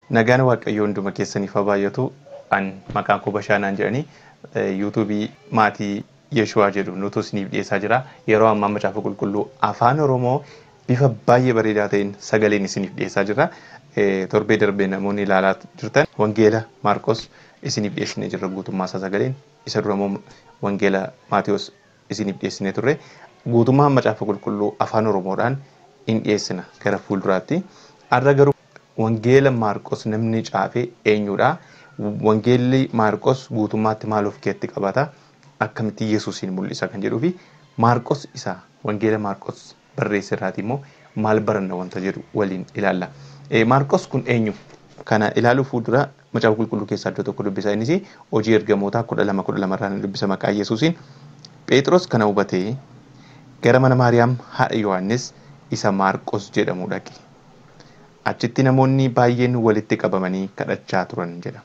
Nagaan Waaqayyoo hunduma keessaniif haa baay'atu. An maqaan koo Bashaanaan jedhanii yuutuubii maatii Yeshuwaa jedhu nutu isiniif dhiyeessaa jira. Yeroo ammaa Macaafa Qulqulluu Afaan Oromoo bifa baay'ee bareedaa ta'een sagaleen isiniif dhiyeessaa jira. Torbee darbee namoonni ilaalaa jirtan Wangeela Maarqos isiniif dhiyeessinee jirra guutummaa isaa sagaleen. Isa dura immoo Wangeela Maatiyos isiniif dhiyeessinee turre. Guutummaa Macaafa Qulqulluu Afaan Oromoodhaan in dhiyeessina gara fuulduraatti. Har'a garuu Wangeela Maarqos namni caafe eenyudha? Wangeelli Maarqos guutummaatti maal of keessatti qabata? Akkamitti Yesuusiin mul'isa kan jedhuu fi Maarqos isa Wangeela Maarqos barreesse irraati immoo maal baranna wanta jedhu waliin ilaalla. Maarqos kun eenyu? Kana ilaaluu fuuldura Macaafa Qulqulluu keessaa iddoo tokko dubbisa. Innis hojii ergamootaa 12:12 irraa dubbisa maqaa Yesuusiin. Phexros kana hubatee gara mana Maariyaam haadha Yohaannis isa Maarqos jedhamu dhaqe. Achitti namoonni baay'een walitti qabamanii kadhachaa turan jedha.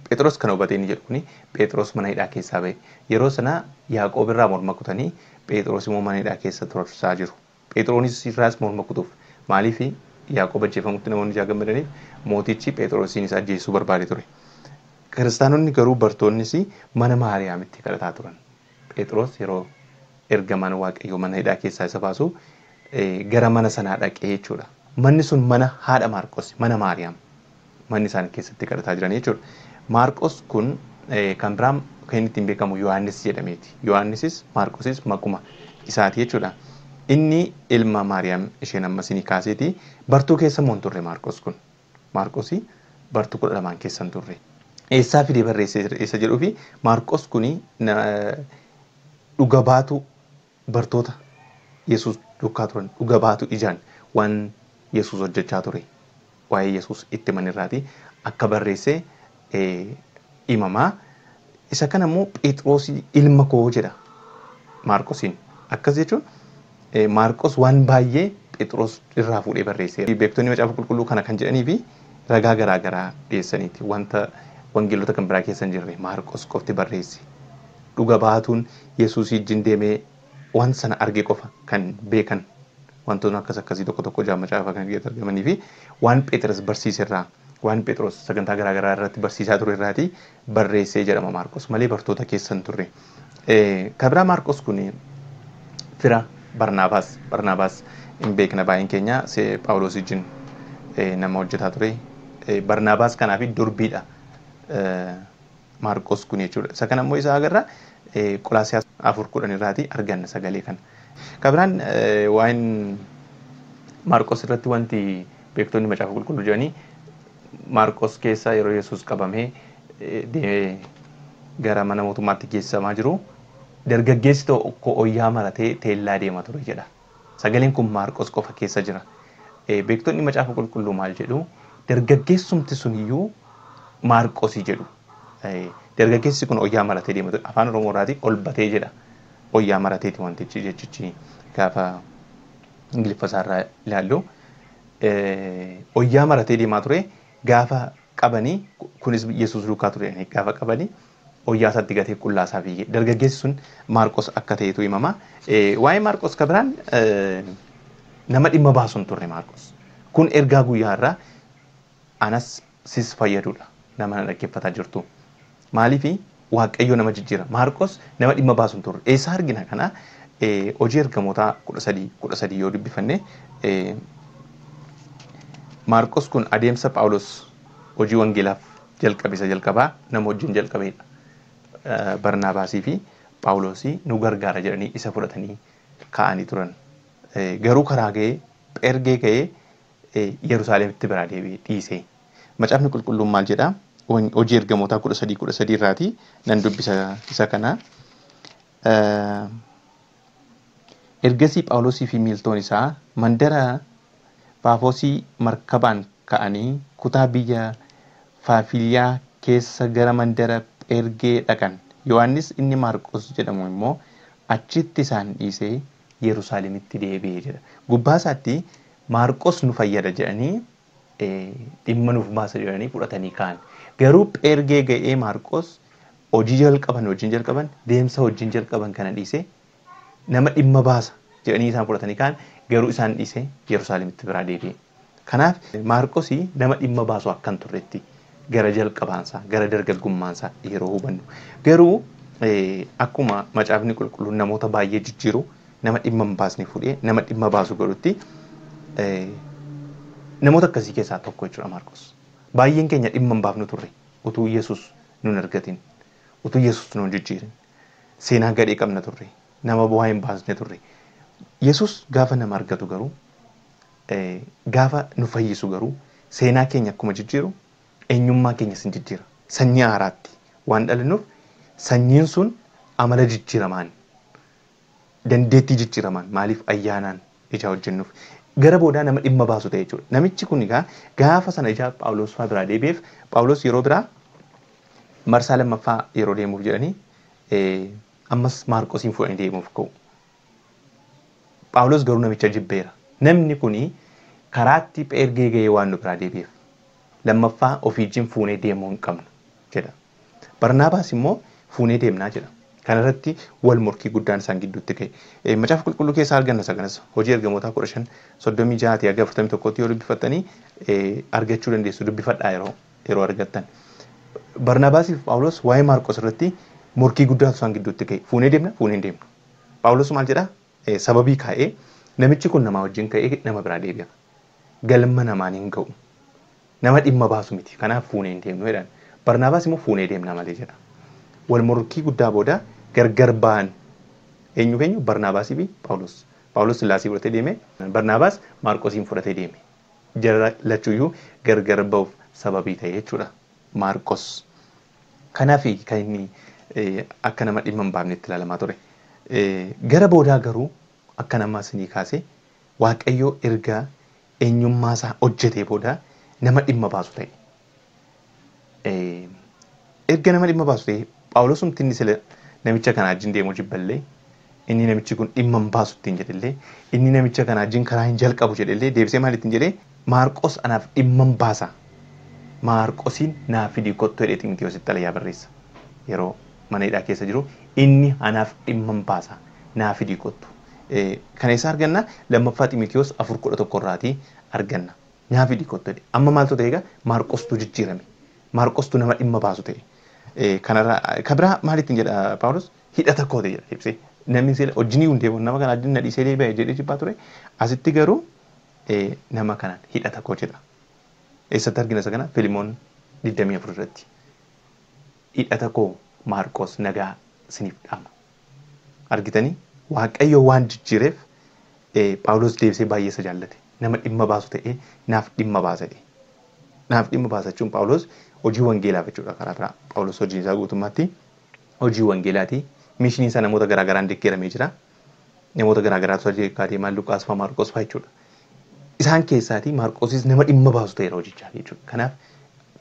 Phexros kana hubatee inni jedhu kuni Phexros mana hidhaa keessaa ba'e. Yeroo sana Yaaqoob irraa morma kutanii Phexros immoo mana hidhaa keessa tursaa jiru. Phexronis irraas morma kutuuf maaliif Yaaqoob ajjeefamutti namoonni ijaa gammadaniif mootichi Phexrosiin isa ajjeesuu barbaade ture. Kiristaanonni garuu bartoonnis mana Maariyaamitti kadhataa turan. Phexros yeroo ergamaan Waaqayyoo mana hidhaa keessaa isa baasu gara mana sanaa dhaqee jechuudha. Manni sun mana haadha Maarqos, mana Maariyaam. Manni isaan keessatti kadhataa jiran jechuudha. Maarqos kun kan biraan kan inni ittiin beekamu Yohaannis jedhameeti. Yohaannisis Maarqosis maquma isaati jechuudha. Inni ilma Maariyaam isheen amma isinii kaaseeti. Bartuu keessa immoo hin turre Maarqos kun. Maarqosi bartuu 12 keessa hin turre. Eessaa fidee barreesse isa jedhuu fi Maarqos kuni dhuga baatu bartoota Yesuus duukaa turan dhuga baatu ijaan waan Yesuus hojjechaa ture waa'ee Yesuus itti himan irraati akka barreesse himamaa. Isa kana immoo Phexros ilma koo jedha Maarqosiin. Akkas jechuun Maarqos waan baay'ee Phexros irraa fuudhee barreesse. Beektonni Macaafa Qulqulluu kana kan jedhanii fi ragaa garaa garaa dhiyeessaniiti. Wanta wangeelota kan biraa keessa hin jirre Maarqos qofti barreesse. Dhuga baatuun Yesuus wajjin deemee waan sana arge qofa kan beekan wantoonni akkas akkasii tokko tokko ijaan macaafa kan keessatti argamanii fi waan Phexros barsiise irraa waan Phexros sagantaa garaa garaa irratti barsiisaa ture irraati barreessee jedhama Maarqos malee bartoota keessa hin turre. Kan biraa Maarqos kun fira Barnaabaas Barnaabaas hin beekna baay'een keenya Phaawulos wajjin nama hojjetaa ture. Barnaabaas kanaaf durbiidha Maarqos kun jechuudha. Isa kana immoo isa agarra Qolaasiyaas 4:10 irraati arganna sagalee kana. Kan biraan waa'een Maarqos irratti wanti beektonni Macaafa Qulqulluu jedhanii Maarqos keessa yeroo Yesuus qabamee gara mana mootummaatti geessamaa jiru dargaggeessi tokko oyyaa maratee teellaa deema ture jedha. Sagaleen kun Maarqos qofa keessa jira. Beektonni Macaafa Qulqulluu maal jedhu? Dargaggeessumti suniyyuu Maarqosii jedhu. Dargaggeessi kun oyyaa maratee deema ture. Afaan Oromoo irraati ol batee jedha. Oyyaa marateeti wantichi jechichi gaafa Ingiliffa isaarraa ilaallu. Oyyaa maratee deemaa ture gaafa qabanii kunis Yesuus duukaa ture gaafa qabanii oyyaa isaatti gatee qullaa isaa fiige. Dargaggeessi sun Maarqos akka ta'etu himama. Waa'ee Maarqos kan biraan nama dhimma baasu hin turre Maarqos. Kun ergaa guyyaa irraa anas sis fayyadudha. Nama na dhaggeeffataa jirtu. Maaliifi Waaqayyo nama jijjiira. Maarqos nama dhimma baasu hin turre. Eessaa argina kana? Hojii ergamootaa 13:13 yoo dubbifanne Maarqos kun adeemsa Phaawulos hojii wangeelaaf jalqabe isa jalqabaa nama wajjin jalqabeedha. Barnaabaasii fi Phaawulosii nu gargaara jedhanii isa fudhatanii ka'anii turan. Garuu karaa ga'ee Phergee ga'ee Yerusaalemitti biraa deebi'ee dhiise. Macaafni Qulqulluun maal jedhaa? Hojii ergamootaa 13:13 irraati nan dubbisa isa kana. Ergasii Phaawulosii fi miiltoon isaa mandara Paafosii markabaan ka'anii kutaa biyya Faafiliyaa keessa gara mandara Phergee dhaqan. Yohaannis inni Maarqos jedhamu immoo achitti isaan dhiisee Yerusaalemitti deebi'ee jedha. Gubbaa isaatti Maarqos nu fayyada jedhanii dhimma nuuf baasa jedhanii fudhatanii ka'an. Garuu Phergee ga'ee Maarqos hojii jalqaban wajjin jalqaban deemsa wajjin jalqaban kana dhiisee nama dhimma baasa jedhanii isaan fudhatanii ka'an garuu isaan dhiisee Yerusaalemitti biraa deebi'e. Kanaaf Maarqosii nama dhimma baasu akkan turretti gara jalqabaansaa gara dargaggummaansaa yeroo hubannu. Garuu akkuma macaafni qulqulluun namoota baay'ee jijjiiru nama dhimma hin baasne fuudhee nama dhimma baasu godhutti namoota akkasii keessaa tokko jechuudha Maarqos. Baay'een keenya dhimma hin baafnu turre utuu Yesuus nun argatin, utuu Yesuus nun jijjiirin, seenaa gadhee qabna turre, nama bu'aa hin baasne turre. Yesuus gaafa nama argatu garuu gaafa nu fayyisu garuu seenaa keenya akkuma jijjiiru eenyummaa keenyas hin jijjiira. Sanyii haaraatti waan dhalannuuf sanyiin sun amala jijjiiramaan, dandeettii jijjiiramaan maaliif ayyaanaan ijaa hojjennuuf gara boodaa nama dhimma baasu ta'e jechuudha. Namichi kun egaa gaafa sana ijaa Phaawulos fa'aa biraa deebi'eef Phaawulos yeroo biraa marsaa lammaffaa yeroo deemuuf jedhanii ammas Maarqosiin fuudhanii deemuuf ka'u. Phaawulos garuu namicha jibbeera. Namni kuni karaatti Pheergee ga'ee waan nu biraa deebi'eef lammaffaa ofiijjiin fuunee deemuu hin qabnu jedha. Barnaabaas immoo fuunee deemnaa jedha. Kanarratti wal morkii guddaan isaan gidduutti ka'e. Macaafa qulqulluu keessaa arganna isa kanas hojii ergamootaa 15 36 haga 41 yoo dubbifattanii argachuu dandeessu dubbifadhaa yeroo argattan. Barnaabaasii fi Phaawulos waa'ee Maarqos irratti morkii guddaatu isaan gidduutti ka'e. Fuunee deemna, fuunee hin deemnu. Phaawulos maal jedhaa? Sababii kaa'ee namichi kun namaa wajjin ka'ee nama biraa deebi'a. Galma namaan hin ga'u. Nama dhimma baasu miti. Kanaaf fuunee hin deemnu jedhan. Barnaabaas immoo fuunee deemna malee jedha. Wal morkii guddaa booda gargar ba'an eenyu keenyu Barnaabaasii fi Phaawulos. Phaawulos Sillaasii fudhatee deeme, Barnaabaas Maarqosiin fudhatee deeme. Jara lachuyyuu gargar ba'uuf sababii ta'e jechuudha Maarqos. Kanaaf kan inni akka nama dhimma hin baafnetti ilaalamaa ture. Gara boodaa garuu akka nama isinii kaase Waaqayyo erga eenyummaa isaa hojjetee booda nama dhimma baasu ta'e. Erga nama dhimma baasu ta'e Phaawulos inni sila namicha kana wajjin deemuu jibballee inni namichi kun dhimma hin baasu ittiin jedhellee inni namicha kana wajjin karaa hin jalqabu jedhellee deebisee maal ittiin jedhee Maarqos anaaf dhimma hin baasa. Maarqosiin naaf fidii kottu jedhee Ximotewositti xalayaa barreessa. Yeroo mana hidhaa keessa jiru inni anaaf dhimma hin baasa naaf fidii kottu. Kana isaa arganna lammaffaa Ximotewos 4:11 irraatii arganna. Naaf fidii kottu jedhe. Amma maaltu ta'e egaa Maarqostuu jijjiirame. Maarqostuu nama dhimma baasu ta'e. Kanarraa kabiraa maal ittiin jedha Phaawulos hidhata koo ta'e jedha ibsee. Namni sila hojii hundee nama kana wajjin na dhiisee deebi'e jedhee jibbaa ture. Asitti garuu nama kanaan hidhata koo jedha. Eessatti argina isa kana? Filimoon 24 irratti. Hidhata koo Maarqos nagaa isiniif dhaama. Argitanii Waaqayyo waan jijjiireef Phaawulos deebisee baay'ee isa jaallate. Nama dhimma baasu ta'ee naaf dhimma baasa jedhe. Naaf dhimma baasa jechuun Phaawulos hojii wangeelaaf jechuudha karaa biraa. Phaawulos hojii isaa guutummaatti hojii wangeelaati. Mishiniin isaa namoota garaagaraan deeggaramee jira. Namoota garaagaraatu hojii deemaa Luqaas fa'aa Maarqos fa'aa jechuudha. Isaan keessaatii Maarqosis nama dhimma baasu ta'eera hojichaa jechuudha. Kanaaf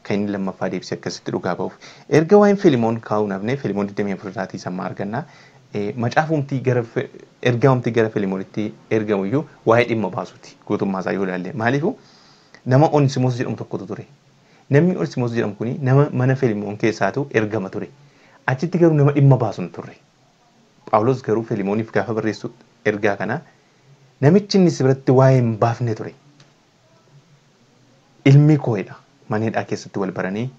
kan inni lammaffaa deebisee akkasitti dhugaa ba'uuf. Erga waa'een Filimoon kaa'uun hafnee Filimoon 24 irraatii sammaa arganna. Macaafumtii gara ergamumtii gara Filimoonitti ergamu iyyuu waa'ee dhimma baasuuti guutummaa isaa yoo ilaalle. Maaliifuu nama Onsimos jedhamu tokkotu ture. Namni Onsimos jedhamu kuni nama mana Filimoon keessaatu ergama ture. Achitti garuu nama dhimma baasu hin turre. Phaawulos garuu Filimooniif gaafa barreessu ergaa kana namichi inni si biratti waa'ee hin baafne ture. Ilmi koo'edha. Mana hidhaa keessatti wal baranii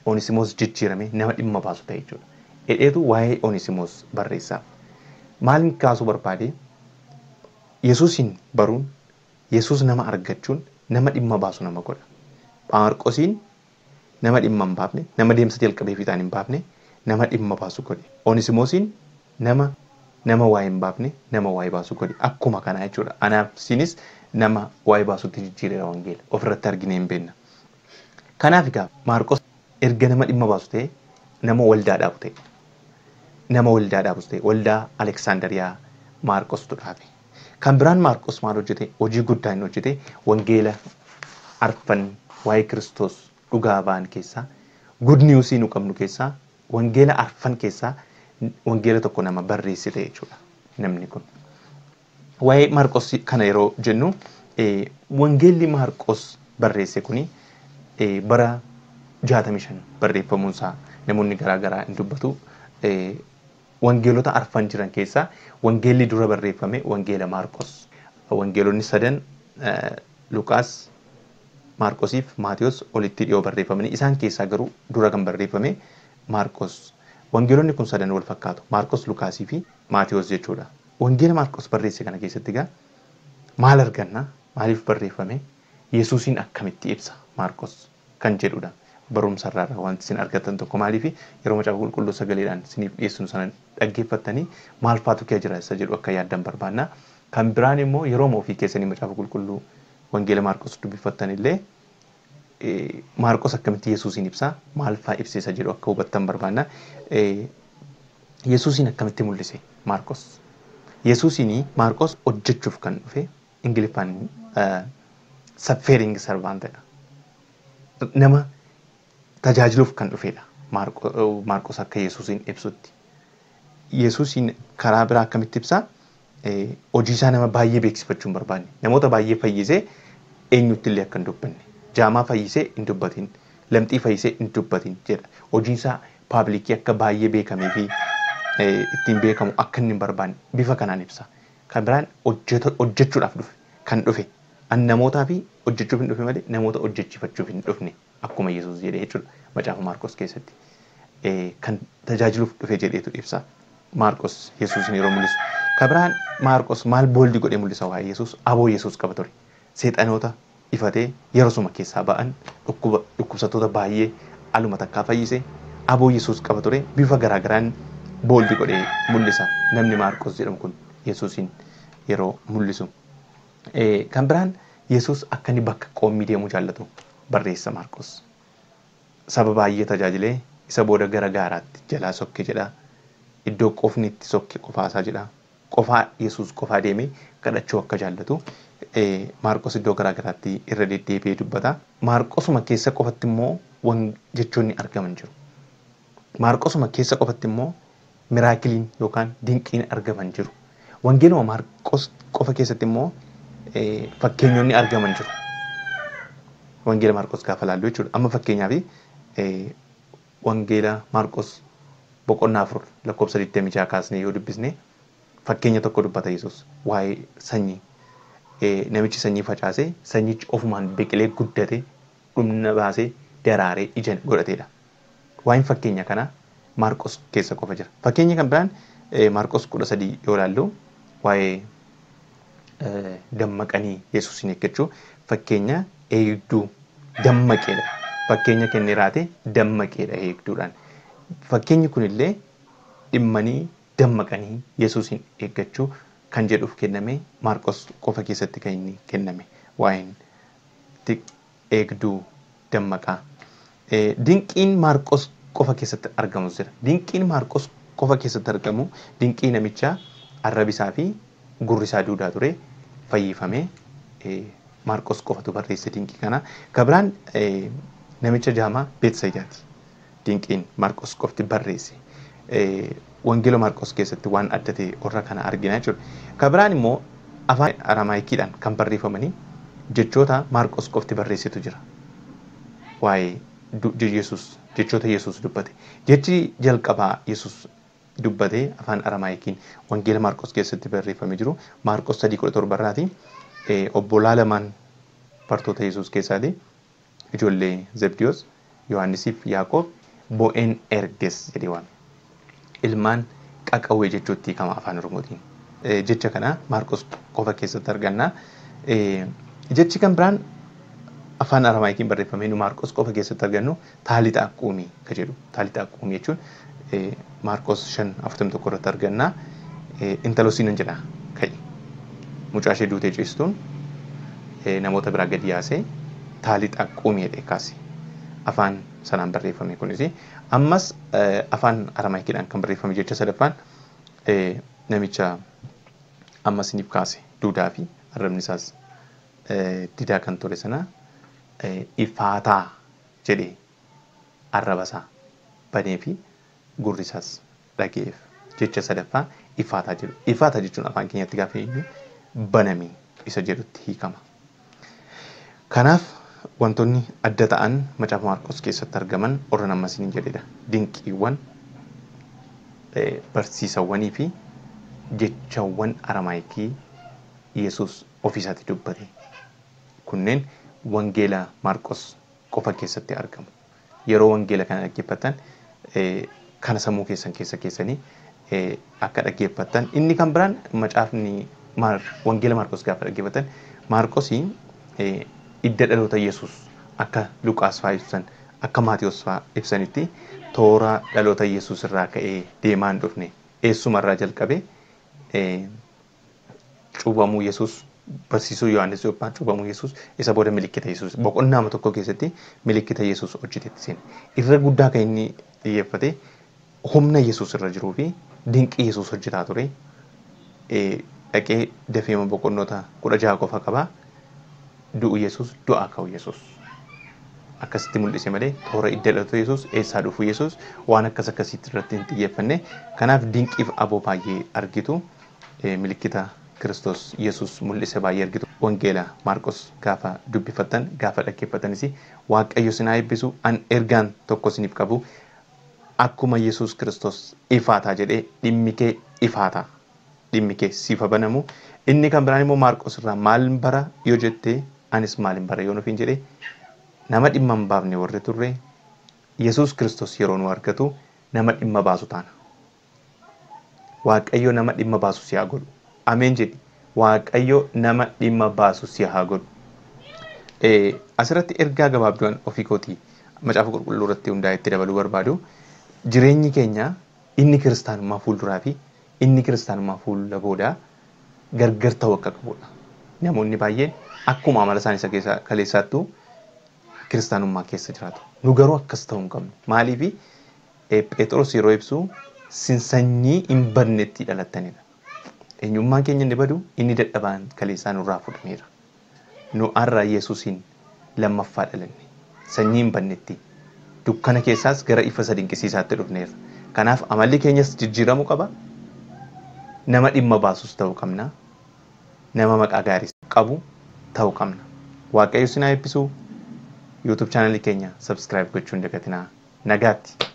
Onsimos jijjiirame nama dhimma baasu ta'e jechuudha. Hidheetu waa'ee Onsimos barreessaaf. Maaliin kaasuu barbaade? Yesuusin baruun, Yesuus nama argachuun nama dhimma baasu nama godha. Maarqosiin nama dhimma hin baafne, nama deemsa jalqabee fiixaan hin baafne, nama dhimma baasu godhe. Onsimosiin nama waa'ee hin baafne, nama waa'ee baasu godhe. Akkuma kanaa jechuudha. Anaaf isinis nama waa'ee baasutti jijjiireera wangeela. Ofirratti arginee hin beekna. Kanaaf egaa Maarqos erga nama dhimma baasu ta'e nama waldaa dhaabu ta'e. Nama waldaa dhaabus ta'e waldaa Aleksaandariyaa Maarqostu dhaabe. Kan biraan Maarqos maal hojjete? Hojii guddaa inni hojjete wangeela arfan waa'ee Kiristoos dhugaa ba'an keessaa good news nu qabnu keessaa wangeela arfan keessaa wangeela tokko nama barreessite jechuudha namni kun. Waa'ee Maarqos kana yeroo jennu wangeelli Maarqos barreesse kuni bara 65 barreeffamuunsaa namoonni garaagaraa hin dubbatu. Wangeelota arfan jiran keessaa wangeelli dura barreeffame wangeela Maarqos. Wangeelonni sadan Luqaas, Maarqosiif Maatiyos olitti dhiyoo barreeffamanii isaan keessaa garuu dura kan barreeffame Maarqos. Wangeelonni kun sadan wal fakkaatu. Maarqos, Lukaasii fi Maatiyos jechuudha. Wangeela Maarqos barreesse kana keessatti egaa maal arganna? Maaliif barreeffame? Yesuusiin akkamitti ibsa Maarqos kan jedhudha. Barumsa irraa wanti isin argattan tokko maaliif yeroo macaafa qulqulluu sagaleedhaan isiniif dhiyeessinu sana dhaggeeffattanii maal faatu kee jira isa jedhu akka yaaddan barbaanna. Kan biraan immoo yeroo ofii keessanii macaafa qulqulluu wangeela Maarqos dubbifattan illee Maarqos akkamitti Yesuusiin ibsa maal faa ibsa isa jedhu akka hubattan barbaanna. Yesuusiin akkamitti mul'ise Maarqos? Yesuusiin Maarqos hojjechuuf kan dhufe Ingiliffaan suffering servant dha. Nama tajaajiluuf kan dhufedha. Maarqos akka Yesuusiin ibsutti. Yesuusiin karaa biraa akkamitti ibsa? Hojii isaa nama baay'ee beeksifachuu hin barbaanne. Namoota baay'ee fayyisee eenyutti illee akka hin dubbanne. Jaamaa fayyisee hin dubbatin. Lamxii fayyisee hin dubbatin jedha. Hojiin isaa paablikii akka baay'ee beekamee fi ittiin beekamu akka inni hin barbaanne bifa kanaan ibsa. Kan biraan hojjechuudhaaf dhufe kan dhufe. An namootaa fi hojjechuuf hin dhufe malee namoota hojjechiifachuuf hin dhufne akkuma Yesuus jedhee jechuudha macaafa Maarqos keessatti. Kan tajaajiluuf dhufe jedheetu ibsa. Maarqos Yesuusin yeroo mul'isu. Kan biraan Maarqos maal booldi godhee mul'isa waa'ee Yesuus? Aboo Yesuus qaba ture. Seexanoota ifatee yeroo suma keessaa ba'an dhukkubsattoota baay'ee aluma takkaa fayyise. Aboo Yesuus qaba ture bifa garaagaraan booldi godhee mul'isa. Namni Maarqos jedhamu kun Yesuusin yeroo mul'isu. Kan biraan Yesuus akka inni bakka qoommii deemuu jaallatu barreessa Maarqos. Saba baay'ee tajaajilee isa booda gara gaaraatti jalaa sokke jedha. Iddoo qofni itti sokke qofaasaa jedha. Qofaa Yesuus qofaa deemee kadhachuu akka jaallatu Maarqos iddoo garaagaraatti irra deddeebi'ee dubbata. Maarqosuma keessa qofatti immoo jechoonni argaman jiru. Maarqosuma keessa qofatti immoo miraakiliin yookaan dinqiin argaman jiru. Wangeeluma Maarqos qofa keessatti immoo fakkeenyonni argaman jiru. Wangeela Maarqos gaafa laallu jechuudha. Amma fakkeenyaaf Wangeela Maarqos boqonnaa 4 lakkoofsa 26 kaasnee yoo dubbisne fakkeenya tokko dubbata Yesuus waa'ee sanyii. Namichi sanyii facaasee sanyichi ofumaan biqilee guddate dhumna baasee daraaree ija godhateedha. Waa'een fakkeenya kana Maarqos keessa qofa jira. Fakkeenya kan biraan Maarqos 13 yoo ilaallu waa'ee dammaqanii Yesuusin eeggachuu fakkeenya eegduu dammaqeedha. Fakkeenya kennee raate dammaqeedha eegduudhaan. Fakkeenyi kunillee dhimmanii dammaqanii Yesuusin eeggachuu kan jedhuuf kenname Maarqos qofa keessatti kan inni kenname waa'een eegduu dammaqaa. Dinqiin Maarqos qofa keessatti argamu jira. Dinqiin Maarqos qofa keessatti argamu dinqii namicha arrabisaa fi gurri isaa duudaa ture fayyifame Maarqos qofatu barreesse dinqii kana. Kan biraan namicha jaamaa Beetsayidaati. Dinqiin Maarqos qofti barreesse. Wangeela Maarqos keessatti waan adda ta'e warra kana argina jechuudha. Kan biraan immoo afaan Aramaayikiidhaan kan barreeffamanii jechoota Maarqos qofti barreessetu jira. Waa'ee Yesuus jechoota Yesuus dubbate. Jechi jalqabaa Yesuus dubbate afaan Aramaayikiin Wangeela Maarqos keessatti barreeffamee jiru Maarqos 3:17 irraati. Obbolaa lamaan bartoota Yesuus keessaati. Ijoollee Zebdiyoos, Yohaannisiif Yaaqoob bo'een erges jedhee waame. Ilmaan qaqawwee jechuutti hiikama afaan Oromootiin. Jecha kana Maarqos qofa keessatti arganna. Jechi kan biraan afaan Aramaayikiin barreeffamee nu Maarqos qofa keessatti argannu taalixaa quumii kan jedhu. Taalixaa quumii jechuun Maarqos 5:41 irratti arganna. Intalosiin jedha ka'i. Mucaa ishee duutee ciistuun namoota biraa gadi yaasee taalixaa quumii jedhee kaase. Afaan sanaan barreeffame kunis ammas afaan Aramaayikiidhaan kan barreeffame jecha sadaffaan namicha ammas isiniif kaase duudaa fi arrabni isaas didaa kan ture sana ifaataa jedhee arraba isaa banee fi gurri isaas dhaga'eef. Jecha sadaffaa ifaataa jedhu. Ifaataa jechuun afaan keenyatti gaafa eenyu banamii isa jedhutti hiikama. Kanaaf wantoonni adda ta'an macaafa Maarqos keessatti argaman warra amma isiniin jedhedha. Dinqiiwwan, barsiisawwanii fi jechawwan Aramaayikii Yesuus ofiisaatti dubbate. Kunneen Wangeela Maarqos qofa keessatti argamu. Yeroo wangeela kana dhaggeeffattan kana sammuu keessan keessa keessanii akka dhaggeeffattan. Inni kan biraan macaafni Wangeela Maarqos gaafa dhaggeeffattan Maarqosii idda dhaloota Yesuus akka Luqaas fa'aa ibsan akka Maatiyos fa'aa ibsanitti toora dhaloota Yesuus irraa ka'ee deemaa hin dhufne eessuma irraa jalqabe cuuphamuu Yesuus barsiisuu Yohaannis Cuuphaa cuuphamuu Yesuus isa booda milikkita Yesuus boqonnaa tokko keessatti milikkita Yesuus hojjetetti seene. Irra guddaa kan inni xiyyeeffate humna Yesuus irra jiruu fi dinqii Yesuus hojjetaa ture. Dhaqee dafeema boqonnoota 16 qofa qaba. Du'u Yesuus du'aa ka'u Yesuus. Akkasitti mul'ise malee toora idda dhaloota Yesuus eessaa dhufu Yesuus waan akkas akkasiitti irratti hin xiyyeeffanne. Kanaaf dinqiif aboo baay'ee argitu milikkita Kiristoos Yesuus mul'ise baay'ee argitu. Wangeela Maarqos gaafa dubbifattan gaafa dhaggeeffattanis Waaqayyo isin haa eebbisu. An ergaan tokko isiniif qabu akkuma Yesuus Kiristoos ifaataa jedhee dhimmi kee ifaataa. Dhimmi kee siif banamu. Inni kan biraan immoo Maarqos irraa maal bara yoo jettee anis maalin bara yoo nuuf hin jedhee nama dhimma hin baafne warri turre Yesuus Kiristoos yeroo nu argatu nama dhimma baasu taana. Waaqayyo nama dhimma baasu si haa godhu. Ameen jedhi. Waaqayyo nama dhimma baasu si haa godhu. Asirratti ergaa gabaabduun ofii kootii macaafa qulqulluu irratti hundaa'e itti dabaluu barbaadu. Jireenyi keenya inni kiristaanummaa fuulduraa fi inni kiristaanummaa fuula boodaa gargar ta'uu akka qabudha. Namoonni baay'een akkuma amala isaanii isa keessa kaleessaattuu kiristaanummaa keessa jiraatu. Nu garuu akkas ta'uu hin qabnu. Maaliif Phexros yeroo ibsu sin sanyii hin badnetti dhalattanidha. Eenyummaan keenya inni badu inni dadhabaan kaleessaa nurraa fudhameera. Nu har'a Yesuusiin lammaffaa dhalanne. Sanyii hin badnetti. Dukkana keessaas gara ifa isa dinqisiisaatti dhufneerra. Kanaaf amalli keenyas jijjiiramuu qaba. Nama dhimma baasus ta'uu qabna. Nama maqaa gaarii qabu ta'uu qabna. Waaqayyo isin haa eebbisu. YouTube chaanalii keenya subscribe gochuu hin dagatinaa. Nagaatti.